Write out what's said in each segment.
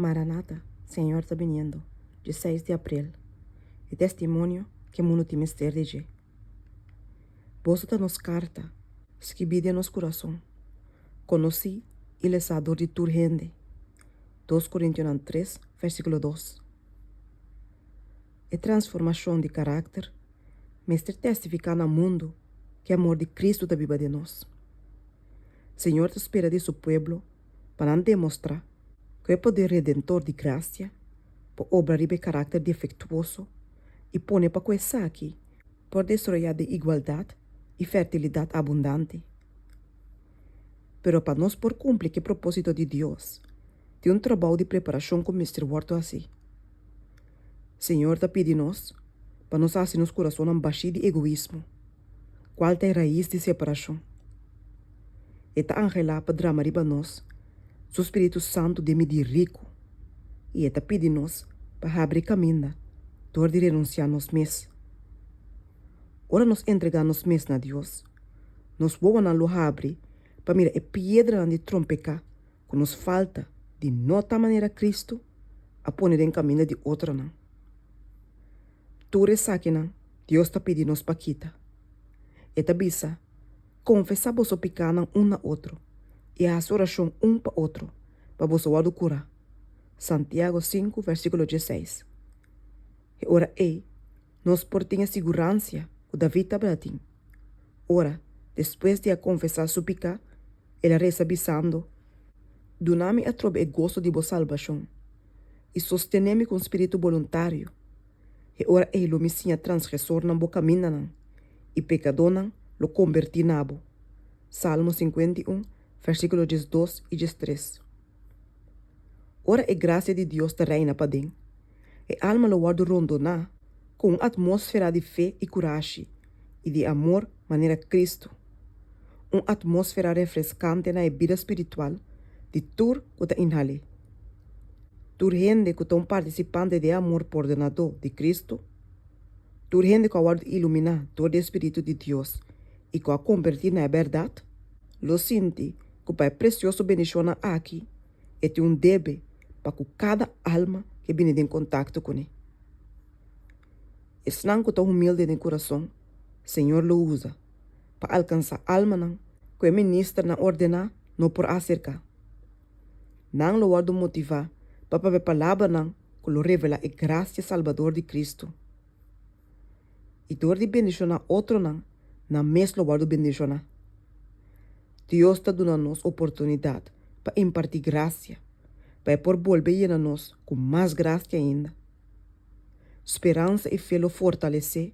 Maranata, Señor ta biniendo, dieseis di aprel, E testimonio ku e mundu tin mester di dje. Boso ta nos karta, skibí den nos kurason, konosí i lesá dor di tur hende. Dos Korintionan tres, vèrsikulo dos. E transformashon di karakter mester testifiká na mundu ku e amor di Kristu ta biba den nos. Señor ta spera di su pueblo pa nan demostrá ku e poder redentor di grasia por obra riba e karakter defektuoso i pone pa ku esaki por desaroyá den igualdat i fertilidat abundante. Pero pa nos por kumpli ku e propósito di Dios, tin un trabou di preparashon ku mester wòrdu hasí. Señor ta pidi nos pa nos hasi nos kurasonnan bashí di egoismo, kual ta e rais di separashon. E ta anhelá pa drama riba nos Su Spiritu Santu den midí riku, i E ta pidi nos pa habri kaminda dor di renunsiá nos mes. Ora nos entregá nos mes na Dios, nos wowonan lo habri pa mira e piedranan di trompeká ku nos falta di no ta manera Kristu a pone den kaminda di otronan. Tur esakinan Dios ta pidi nos pa kita. E ta bisa, Konfesá boso pikánan un na otro i hasi orashon un pa otro pa boso wòrdu kurá. Santiago sinku vèrsikulo dieseis. E ora ei nos por tin e siguransia ku David tabata tin ora, despues di a konfesá su piká, el a resa bisando, Duna mi atrobe e goso di bo salbashon, i sostené mi ku un spiritu boluntario. E ora ei lo mi siña transgresornan bo kamindanan, i pekadónan lo kombertí na bo. Salmo 51, vèrsikulo 12 i 13. Ora e grasia di Dios ta reina paden, e alma lo wòrdu rondoná ku un atmósfera di fe i kurashi i di amor manera Kristu, un atmósfera refreskante na e bida spiritual di tur ku ta inhal'é. Tur hende ku ta un partisipante di e amor pordonadó di Kristu, tur hende ku a wòrdu iluminá dor di e spiritu di Dios i ku a kombertí na e bèrdat, lo sinti ku pa e presioso bendishonnan aki e tin un debe pa ku kada alma ke bini den kontakto kuné. Esnan ku ta humilde den kurason, Señor lo usa pa alkansá almanan ku e ministernan ordená no por aserká. Nan lo wòrdu motivá pa papia palabranan ku lo revelá e grasia salbador di Kristu. I dor di bendishoná otronan, nan mes lo wòrdu bendishoná. Dios ta duna nos oportunidat pa impartí grasia, pa e por bolbe yena nos ku mas grasia ainda. Speransa i fe lo fortalesé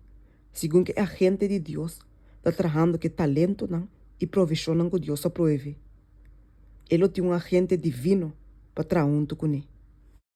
segun ku e agente di Dios ta trahando ku e talentonan i provishonnan ku Dios a proveé. E lo tin un agente divino pa traha huntu kuné.